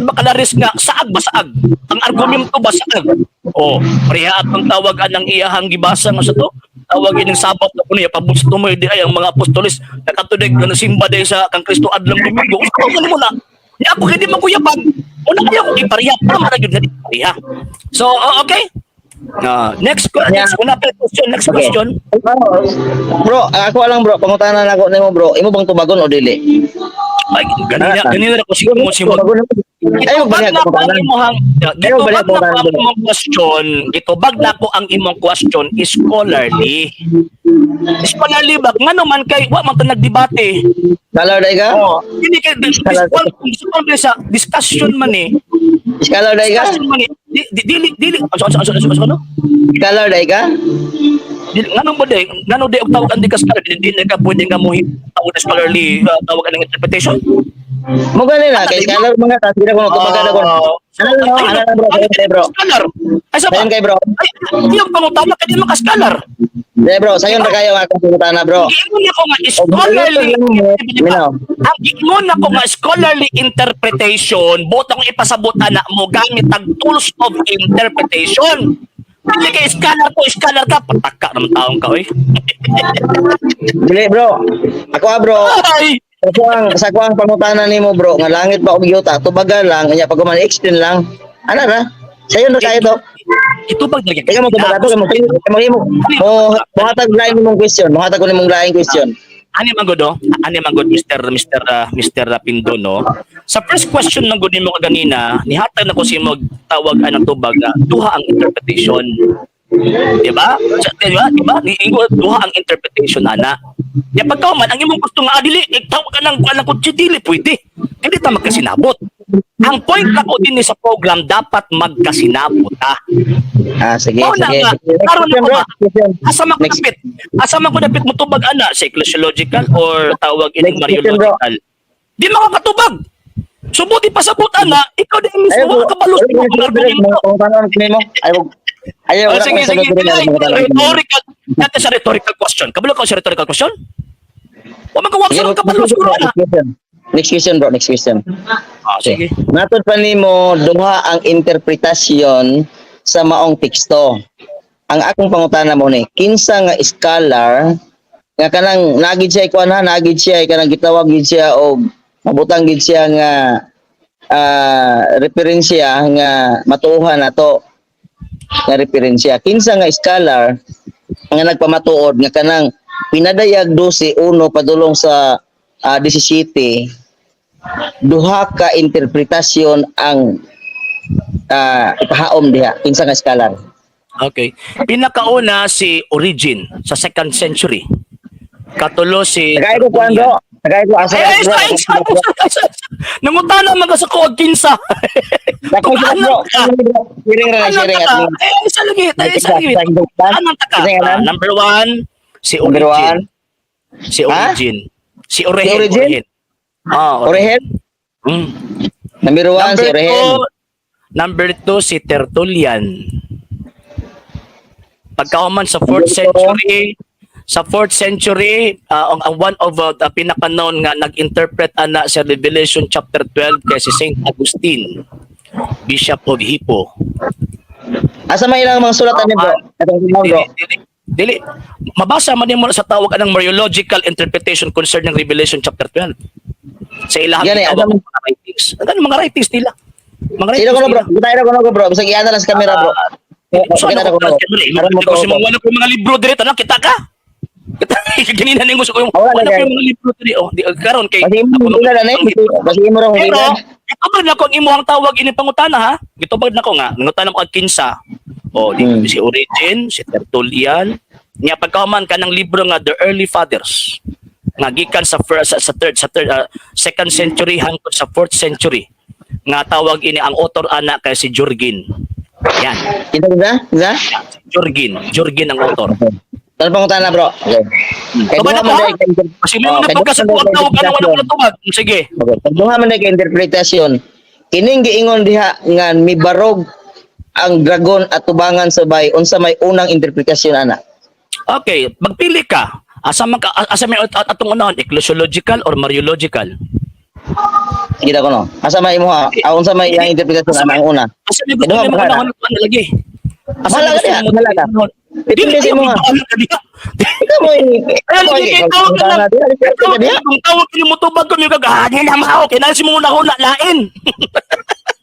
Bacalaris, nga saag ba saag? Ang argumento ba saag? Oh, pareha atong tawag anang iyahang gibasa nga sa to. Tawag ining Sabat na kuno pabusto mo di ay ang mga apostoles nakatudig nga nasimba din sa kang Kristo adlong Domingo. Usa man mo na. Nya ako kay di man kuyaban. Una kaya ko ipareha, tama ra gyud nga di pareha. So, oh, okay. Next una pa question, next question. Bro, ako lang, bro, pangutana na ako nimo, bro. Imo bang tubagon o dili? Ay, ganina ganina ra ko si mo si mo. Ayaw ba Gitubag niya na ko ang pangutana? Imong Ayaw ba niya gitubag na ko ang pangutana? Imong question, gitubag na ko ang imong question scholarly. Scholarly ba ngano man kay wa man ta nagdebate. Scholar dai ka? Oh, hindi kay this one one sa discussion man eh. Scholar dai ka? Discussion man eh. Dili dili ano ano ano ano ano? Scholar dai ka? Dili ngano ba day ngano day og tawag ang di ka scholar, di, di ka pwede nga mo tawag na scholarly tawag ang interpretation. Mo gani na kay scholar mga ta sila ko tubagan ako. Ano no, ano na, bro, sayon kay bro. Scholar. Ay sa ba? Sayon kay bro. Ay, iyong pangutana kay di man ka scholar. Di bro, sayon ra kayo akong pangutana, bro. Giingon ako nga scholarly Minaw. Ang giingon ako nga scholarly interpretation, buot akong ipasabot ana mo gamit ang tools of interpretation. Dili kay scholar ko, scholar ka, pataka naman taong ka oy. Dili, bro. Ako ah, bro. Ay! Sa kuang pangutana nimo, bro, nga langit ba og yuta, tubagan lang, nya pag man explain lang. Ana ra? Sayon ra kayo to. Itubag na Ikaw mo tubaga to, mo mo mo mohatag lain nimong question, mohatag ko nimong lain question. Ani man gud oh, ani man gud Mr. Pindo, no. Sa first question man gud nimo kaganina, nihatag na ko si mo tawag anang tubag nga duha ang interpretation. Di ba? Di ba? Di ba? Niingon duha ang interpretation ana. Ya pagka man ang imong gusto nga dili tawag ka nang kuan kutsi, dili pwede. Dili ta magkasinabot. Ang point nako din sa program, dapat magkasinabot ta. Ah, sige, Mao na sige. nga. Next Karon question, ako bro. ba? Question. Asa man ko Next. dapit? Asa man ko dapit mo tubag ana sa ecclesiological or tawag ining Next question, bro. Mariological? Di makakatubag. Subuti pa sa ana, ikaw din mismo Ayaw, wa kabalo sa imong argumento. Pangutana nimo. Ayaw. Ayaw, Oh, wala sige, akong sagot sige. diri, Dili, pangutana nimo. rhetorical. Dati sa rhetorical question. Kabalo ka sa rhetorical question? Wa man ka wa Sige, sa kabalo siguro ana. next question. Next question, bro, next question. Ah, sige. Matod pa nimo duha ang interpretasyon sa maong teksto. Ang akong pangutana mo ni, kinsa nga scholar nga kanang nagid siya kuan ha, nagid siya kanang gitawag gid siya og mabutang gid siya nga referensya nga matuohan nato nga referensya. Kinsa nga scholar nga nagpamatuod nga kanang Pinadayag 12:1 padulong sa 17, duha ka interpretasyon ang ipahaom diha? Kinsa nga scholar? Okay. Pinakauna si Origin sa second century. Katulo si Tagay ko kuan, bro, tagay ko asa Ay, ay, bro. ay, ay, ay, ay, ay, ay. Nangutana man ka sa kuwag kinsa. Dakay Kung ko, bro. anong ka? Sharing ra, Anong sharing taka? at Ay, isa lagi, ay, isa lagi. Anong taka? Ah, number one, si Number Origin. one. Si Ha? Origin. Si Origin. Si Origin? Origin. Ah, Orehen. Number one si Number Orehen. two, number two, si Tertullian. Pagkauman sa 4th Number two. century, sa 4th century, ang one of the pinaka-known nga nag-interpret ana sa Revelation chapter 12 kay si Saint Augustine, Bishop of Hippo. Asa may ilang mga sulatan ni, bro? Atong bro. Dili, dili, dili. Mabasa man nimo sa tawag anang Mariological interpretation concerning Revelation chapter 12. Sa ilahang Yan eh, gitawag mga writings. Ang mga writings nila. Mga Sino ko righteous na, bro? sila. Kita na ko na ko, bro. Bisag iana lang sa camera, bro. So, Kita ano na ko ko na. Aron mo ko si to. mga wala ko mga libro dire tanan kita ka. Kita ganina ning gusto ko yung Ah, wala wala na, ko yung mga libro dire oh di karon kay Kasi imo ako hila na eh. Kasi imo ra Pero hila. gitubag na ko ang imuhang tawag ini pangutana ha. Gitubag na ko nga nangutana ko og kinsa. Oh, di si Origen, si Tertullian. Nya pagkahuman kanang libro nga The Early Fathers nga gikan sa first sa third second century hangtod sa fourth century nga tawag ini ang author ana kay si Jurgen. Yan. Kita kita? Kita? Jurgen, Jurgen ang author. Tanong pangutana, bro. Okay. Kay Tubag duha na man ko, ha? dahil kay Kasi may Oh, mga kay pagka sa duha man tuwag dahil tawag kay ano wala interpretasyon. ko tubag. Sige. Okay. Kay duha man dahil kay interpretasyon. Kining giingon diha nga mibarog ang dragon at tubangan sa bay unsa may unang interpretasyon ana? Okay, magpili ka. Asa man ka asa may atong unahon, ecclesiological or mariological? Sige ko no. Asa may imo ha? Ah, unsa may iyang interpretasyon ana ang una? Asa may gusto Ano, nimo bahala. unahon ano lagi? Asa Bahala may ka gusto diha, nimo bahala ka. unahon? Depende Dili sa kayo imo ha. bahala ka diha. Ikaw mo ini. Ay, lagi kay tawag ka lang. Ikaw diha. Kung tawag ka mo tubag ko kag ah, di na mao kay nasi mo unahon na lain.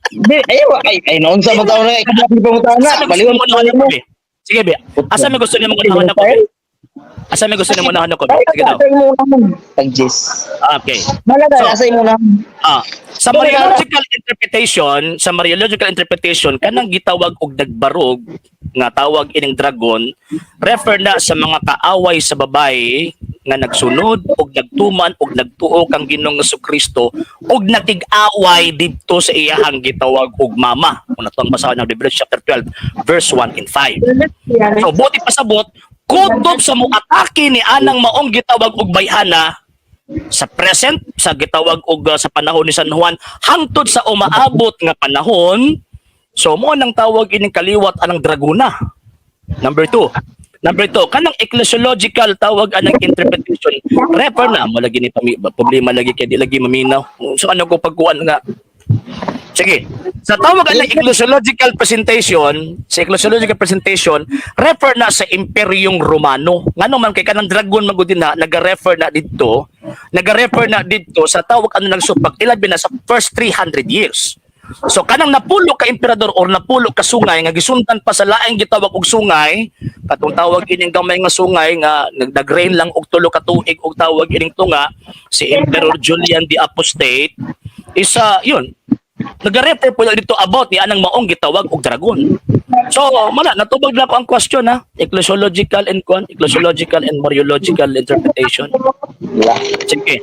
Di ay ay ay noon sa mga na ikaw ang pangutana. Asa may gusto Baliwan nimo mo unahon mo. ako, be? Sige be. Asa may gusto nimo unahon ako, be? Asa may gusto nimo unahon ako, be? Sige daw. Asa imo unahon? Tag-jis. Okay. Malaga, So, asa imo unahon? Ah, sa Mariological interpretation, sa Mariological interpretation kanang gitawag og nagbarog nga tawag ining dragon refer na sa mga kaaway sa babae nga nagsunod og nagtuman og nagtuo kang Ginoong Kristo og nakig-away didto sa iyahang gitawag og mama. Kung ato ang basahon ng Revelation chapter 12 verse 1 and 5. So buti pasabot kutob sa moatake ni anang maong gitawag og bayhana sa present sa gitawag og sa panahon ni San Juan hangtod sa umaabot nga panahon. So mo nang tawag ining kaliwat anang dragona. Number two, kanang ecclesiological tawag anang interpretation refer na mo lagi ni problema lagi kay di lagi maminaw so ano ko pagkuan nga. Sige. Sa tawag anang ecclesiological presentation, sa ecclesiological presentation, refer na sa Imperyong Romano. Ngano man kay kanang dragon man gud din na naga-refer na didto sa tawag ano ng supak ilabi na sa first 300 years. So kanang napulo ka emperador or napulo ka sungay nga gisundan pa sa laing gitawag og sungay, katong tawag ining gamay nga sungay nga nag-reign lang og 3 ka tuig og tawag ining tunga si Emperor Julian the Apostate isa yun nag-refer po na dito about ni anang maong gitawag og dragon. So, mala natubag na ko ang question ha. Ecclesiological and kwan, ecclesiological and Mariological interpretation. Wala. Sige.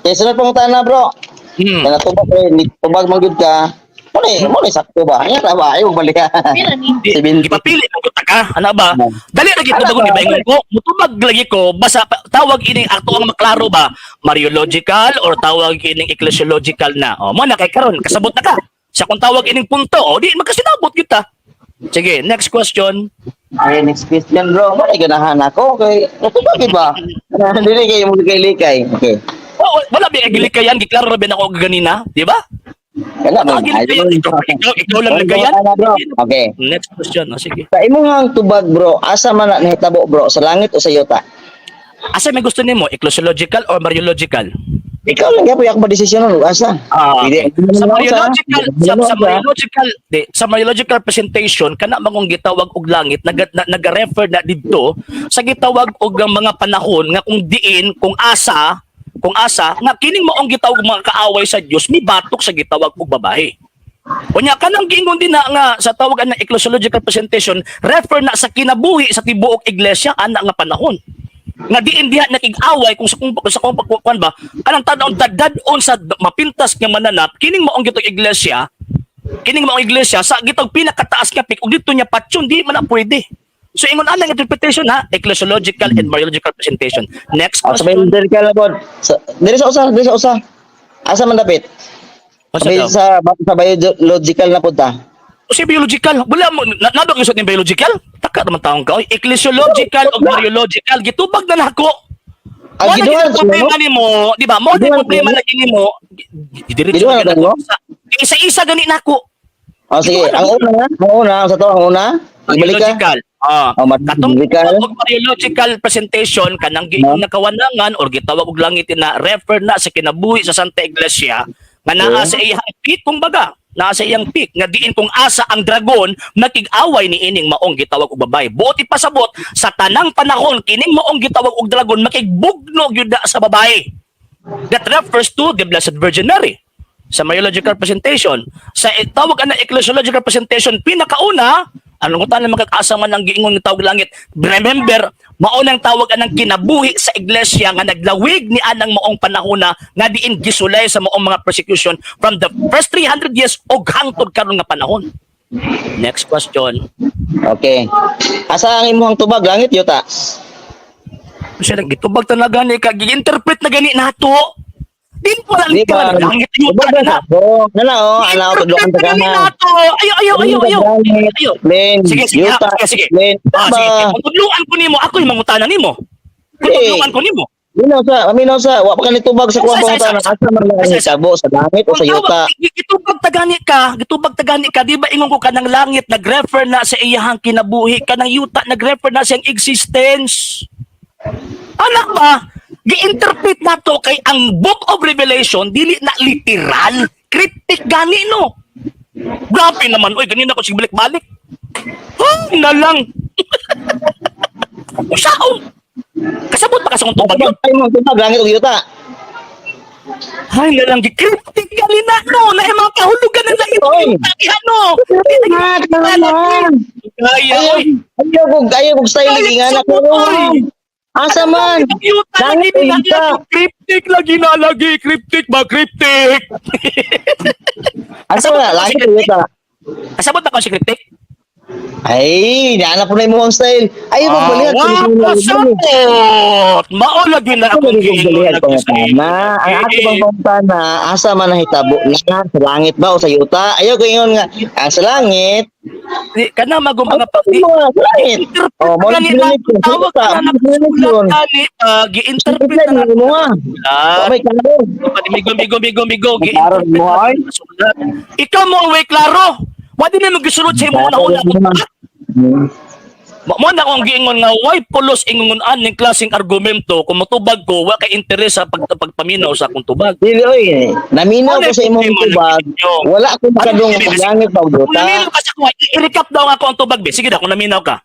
Kaya sunod pangutana, bro. Kaya natubag eh, tubag man gyud ka. Mo ni sakto ba? Ayan ra ba? Ayaw balik ka. Di, 70. gipapili mo ta ka, ana ba? Dali lagi Ana tubagon ba? di ba ingon ko? Mutubag lagi ko basta tawag ining akto ang maklaro ba? Mariological or tawag ining ecclesiological na. O mo na kay karon kasabot na ka. Sa kung tawag ining punto, o di magkasinabot kita. Sige, next question. Ay, next question, bro. Mo ni ganahan ako kay natubag gid ba? Dili kay mo likay-likay. Okay. Oh, wala ba gilikayan, giklaro ra ba nako ganina, di ba? Wala Wala man. gilikayan, ikaw lang nagayan. Bro. Okay. Next question, o sige. Sa imong tubag, bro, asa man na nahitabo, bro? Sa langit o sa yuta? Asa may gusto nimo, ecclesiological or Mariological? Ikaw lang gyapon ako madesisyon nun, asa. Ah, Hindi- okay. Sa Mariological sa Sa Mariological di, sa Mariological presentation kana mangong gitawag og langit naga-refer na didto sa gitawag og ang mga panahon nga kung diin kung asa nga kining maong gitawag og mga kaaway sa Dios mibatok sa gitawag og babae. Unya kanang giingon din na nga sa tawag ang ecclesiological presentation refer na sa kinabuhi sa tibuok iglesia ana nga panahon nga diin diha nakig-away kung sa kung kuan ba kanang tan-on dadad-on sa mapintas nga mananap kining maong gitog iglesia sa gitog pinakataas nga peak ug didto niya patyon di man na pwede. So ingon ana nga interpretation ha, ecclesiological and Mariological presentation. Next Oh, sa question. diri ka labod. Sa diri sa usa, diri sa usa. Asa man dapit? Unsa Sa daw? sa biological na punta. O siya biological, wala mo na, nabag yung ni biological? Taka naman taong ka. Oy, ecclesiological o Mariological gitubag na nako. Ang Mo na giduhan gid ko problema no? nimo, di ba? Mo na Giduhan problema ko, no? lagi nimo. Diretso Giduhan lagi ko, nako. no? Isa-isa gani nako. Oh, sige, ang una, sa to ang una. Ibalik ka. Biological. Ah. Oh, Katong biological. og biological presentation kanang giingon No? nga kawanangan or gitawag og langit na refer na sa kinabuhi sa Santa Iglesia nga naa sa iyang feet kumbaga. Naa sa iyang peak nga diin kung asa ang dragon nakig-away ni ining maong gitawag og babae. Buot ipasabot, sa tanang panahon kining maong gitawag og dragon makigbugno gyud na sa babae. That refers to the Blessed Virgin Mary. Sa Mariological presentation, sa tawag ana ecclesiological presentation, pinakauna, anong tanan makakaasa man ang giingon nga tawag langit. Remember, mao nang tawag anang kinabuhi sa iglesia nga naglawig ni anang maong panahona nga diin gisulay sa maong mga persecution from the first 300 years og hangtod karon nga panahon. Next question. Okay. Asa ang imong tubag, langit, yuta? Siya lang gitubag talaga ni ka, gi-interpret na gani nato. Di mo lang Di ba? langit yuta Tubag na. na. Oh, na na oh, ana tudlokan ta Interpret na gani ka. nato. Ayo, ayo, ayo, ayo. Ayo. Len, Sige, sige, yuta, ah, sige, sige. Len, Ah, sige. ba? Kung tudluan ko nimo, ako yung mangutana nimo. Kung Eh. tudluan ko nimo. Minaw sa, minaw sa, wa pa ka nitubag sa kuwang Isa, isa, pangutana. isa. Asa man lang ang Isa, isa. hitabo, sa langit o Kung sa yuta? tawag, gitubag tagani ka, gitubag tagani ka, di ba ingon ko kanang langit nagrefer na sa iyahang kinabuhi, kanang yuta nagrefer na sa iyang existence. Anak ba? Gi-interpret nato kay ang Book of Revelation dili na literal, cryptic gani, no. Grabe naman, oy, ganina ko sige balik-balik. Huh, na lang. Usaon. Kasabot ba ka sa kong tubag yun? Ay mo tubag, langit o yuta? Ay, na lang, cryptic gani na, no. Na yung mga kahulugan ng langit. Oy. Ay, ano? Ah, Kaya, oy. Ayaw kog style Ay, lagi nga na sabot, oy. Asa man? Yuta, Langit lagi o na yuta? cryptic lagi na lagi, cryptic ba, cryptic? Asa man, langit o yuta? Kasabot ba ka si cryptic? Ay, naana po na imong style. Ayaw mo balihan. Ah, wa kasabot! Mao lagi na Ako akong lagi kong giingon balihan lagi sa pangutana. Ang ato bang pangutana, asa man nahitabo na, sa langit ba o sa yuta? Ayaw ko ingon nga, ang sa langit. Di, kana magong mga Ay, di, mga sa langit. interpret Oh, mo gani na lang sa tawag yuta. ka na Mo lang nakasulat gani, gi-interpret Interpret na na mo ah. nakasulat. May klaro. Migo, migo, migo, migo. Klaro Gi-interpret mo, na ay. nakasulat. Ikaw mo way klaro. Wa din mo gisulod sa imong una-una. Mo na akong giingon nga why pulos ingon aning klaseng argumento kung motubag ko wa kay interes sa pagpaminaw sa akong tubag. Dili oy, naminaw Ano ko sa yung imong problema tubag. ninyo? Wala ko makadung Ano yung sa langit ba o Kung yuta. naminaw ka sa kuha, i-recap daw nga ako ang tubag be. Sige daw kung naminaw ka.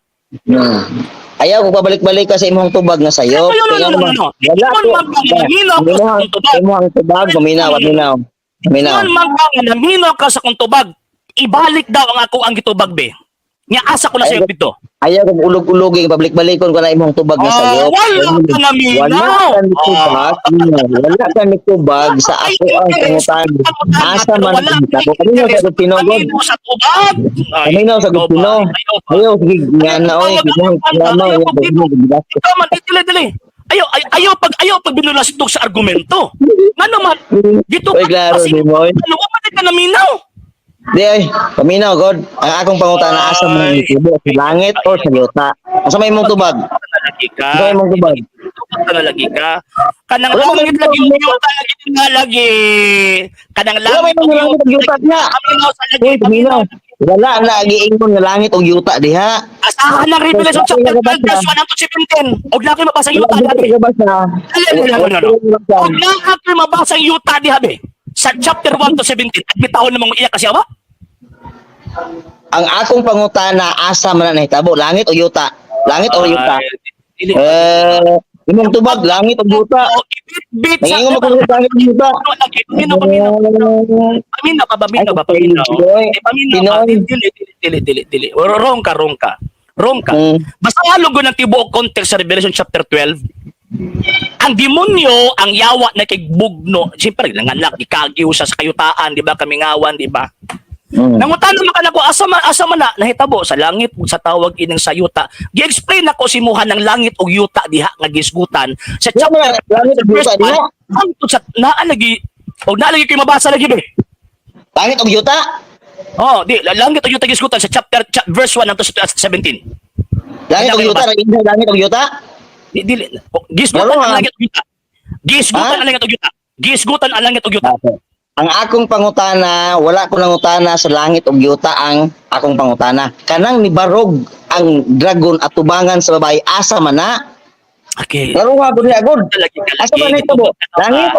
Ayaw ko pabalik-balik ka sa imong tubag nga sayo. No, no, no, no, no, no. Wala Ingon ko. man ka nga naminaw ka sa akong tubag. Imong tubag, paminaw, paminaw. Paminaw. Ingon man ka nga naminaw ka sa akong tubag. Ibalik daw ang ako ang gitubag be. Nya asa ko na sa iyo dito. Ayaw kong ulog-uloging pabalik-balikon ko na imong tubag nga Ah, sayo. wala ka naminaw. Wala ka nitubag. Wala ka nitubag sa Ay, ako ang interest pangutan. sa Asa pero man wala ang kay hitabo. Paminaw sa interest. Gupinogod. Paminaw sa tubag. Ay, Paminaw sa ikaw ba? Gupino. Ayaw ba? Ayaw, sige, nga na oy. Tawag ang Ayaw, ayaw, Ikaw man, dili, dili. Ayaw, ayaw, ayaw pag binulastog sa argumento. Nga naman, dito Oy, klaro, kasi, di mo, oy. ano, wa man ka naminaw. Di ay, paminaw god. Ang akong pangutana, asa man ang Ay. tubo, sa langit o sa yuta? Asa may imong tubag? Lagi ka. Asa may imong tubag? Tubag ka na lagi ka. Kanang Wala langit man lagi imong yuta lagi nga lagi. Kanang Wala may langit imong langit ug yuta niya. Paminaw sa lagi. Uy, paminaw. Wala na giingon nga langit ug yuta diha. Asahan ng Revelation chapter 12 verse 1 up to 17. Og laki mabasa ang yuta Wala diha. ka basa. Dali, dali, dali, dali. Og laki mabasa ang yuta diha be. Sa chapter 1 to 17, at bitawon namang iyak kasi awa. Ang akong pangutana, asa man na nahitabo, langit o yuta? Langit o yuta? Ay, dili. Eh, imong tubag, langit o yuta? Oh, ibit-bit sa Nangingon mo kung langit o yuta. Lagi, paminaw, paminaw. Paminaw ka ba, paminaw ba, paminaw? Pinoy. Eh, paminaw ka. Pinoy. Dili, dili, dili, dili, dili. Wrong ka, wrong ka. Wrong ka. Basta halog ko ng tibuok context sa Revelation chapter 12, ang demonyo, ang yawa na kigbugno, siyempre, nanganak, ikagiw siya sa kayutaan, di ba, kamingawan, di ba? Nangutan naman ka nako, asa man na nahitabo sa langit ug sa tawag ining sa yuta. Gi-explain nako simuhan ng langit ug yuta diha nga gisgutan sa Wala chapter man, langit ug yuta verse diha. 1, hangtod sa naa lagi og naa lagi kay mabasa lagi be. Langit o yuta? Oh, di langit ug yuta gisgutan sa chapter verse 1 hangtod sa 17. Langit o yuta? Nag-ingon langit o yuta? Di dili oh, gisgutan Laro, ang ah. langit ug yuta. Gisgutan Ha? ang langit ug yuta. Gisgutan ang langit ug yuta. Okay. Ang akong pangutana, wala ko nangutana sa langit ug yuta ang akong pangutana. Kanang nibarog ang dragon at tubangan sa babae, asa man na? Okay. Laro nga gud niya gud. Lagi ka Asa lagi. man nahitabo? Langit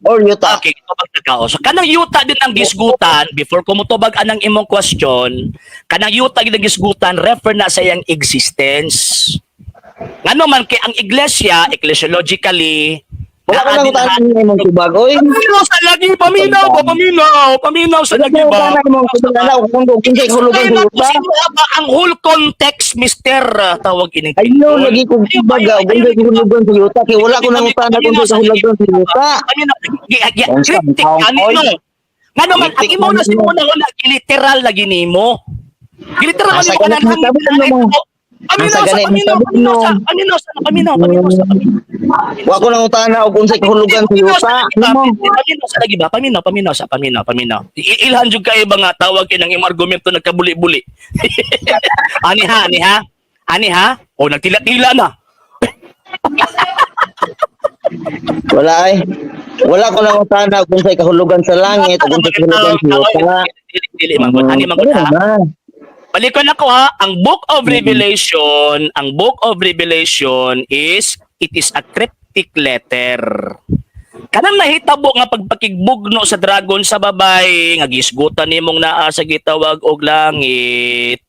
or yuta? Okay, tubag na ka. So kanang yuta din ang gisgutan before ko motubag anang imong question, kanang yuta gid ang gisgutan refer na sa iyang existence. Ngano man kay ang iglesia ecclesiologically Wala ko naa nang din utanan ng imong tubag oy. Paminaw sa lagi, paminaw ba, paminaw, paminaw sa Wala lagi ko ba? nang imong tubag ana kung kinsay kahulugan sa Explain yuta. ako sa inyo ba ang whole context, Mister tawag ining Ayaw lagi kong tubag og kinsay kahulugan sa yuta kay wala ko nang utana kung kinsay kahulugan sa yuta. Paminaw, Ang sa- cryptic ang ani oy. no. Ngano man ang Cryptic imo na man si mo. una una giliteral lagi nimo. Giliteral Asa man nimo ganit kanang mo, sabi mo. Paminaw Asa sa ganit mo, paminaw, sabi paminaw mo. sa paminaw sa paminaw, paminaw sa paminaw. Wa ko nang utana og unsay kahulugan sa yuta. Nimo. Paminaw sa lagi ba? Paminaw, paminaw sa paminaw, paminaw. Ilhan jud kay ba nga tawag kinang imong argumento nagkabuli-buli. Ani ha, ani ha? Ani ha? O nagtila-tila na. Wala ay. Wala ko nang utana og unsay kahulugan sa langit ug unsay kahulugan sa yuta. Dili, dili man gud. Ani man gud ha. Ano Balikon ako ha, ang Book of Revelation, ang Book of Revelation is it is a cryptic letter. Kanang nahitabo nga pagpakigbugno sa dragon sa babay, nga gisgutan nimong naa sa gitawag og langit.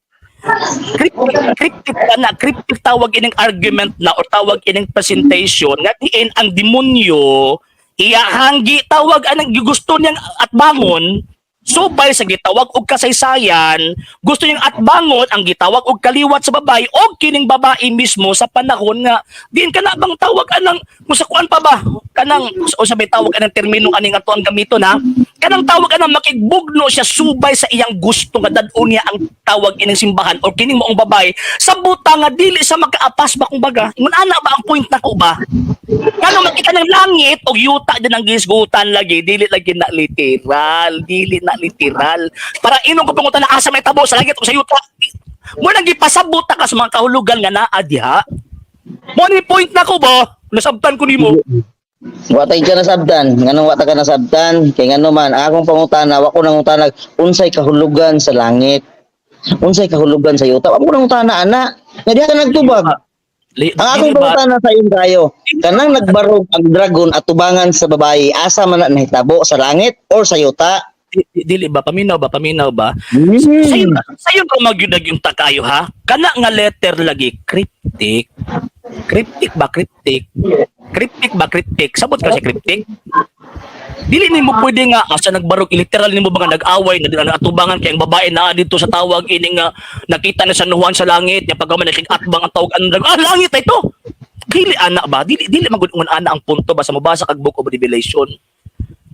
Cryptic, cryptic ka na, cryptic tawag ining argument na or tawag ining presentation nga diin ang demonyo iyahanggi tawag anang gusto niyang atbangon subay sa gitawag og kasaysayan, gusto niyang atbangon ang gitawag og kaliwat sa babae og kining babae mismo sa panahon nga diin ka na bang tawag anang kung sa kuan pa ba kanang o sa may tawag anang termino aning ato ang gamiton ha, kanang tawag anang makigbugno siya subay sa iyang gusto nga dad-on niya ang tawag ining simbahan or kining maong babae sa buta nga dili sa makaapas ba. Kumbaga ingon ana ba ang point nako ba? Ngano makita ng langit og yuta din ang gisgutan lagi, dili lagi na literal, dili na literal. Para inong ko pangutan na asa may tabo sa langit o sa yuta. Mo nang gipasabot ta ka sa mga kahulugan nga naa diha. Mo ni point nako ba? Nasabtan ko nimo. Wa tay ka nasabtan. Nganong wa ta ka nasabtan? Kay ngano man ang akong pangutana, wa ko nangutana unsay kahulugan sa langit. Unsay kahulugan sa yuta. Wa ko nangutana ana. Nga diha ka nagtubag. Ang akong Dili ba- pangutana sa inyo kayo, kanang nagbarog ang dragon at tubangan sa babae, asa man na nahitabo, sa langit or sa yuta? Dili ba paminaw ba, paminaw ba? Sayo sayo ka magyudag yung takayo ha. Kana nga letter lagi cryptic. Cryptic ba cryptic? Cryptic ba cryptic? Sabot ka sa cryptic? Dili nimo pwede nga asa nagbarog literal nimo ba nga nag-away na atubangan kay ang babae naa dito sa tawag ini nga nakita na sa nuwan sa langit nya pagka man atbang ang tawag ang ah langit ay to. Dili ana ba? Dili dili man gud ana ang punto ba sa mabasa kag Book of Revelation.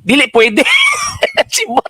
Dili pwede. Si Bot.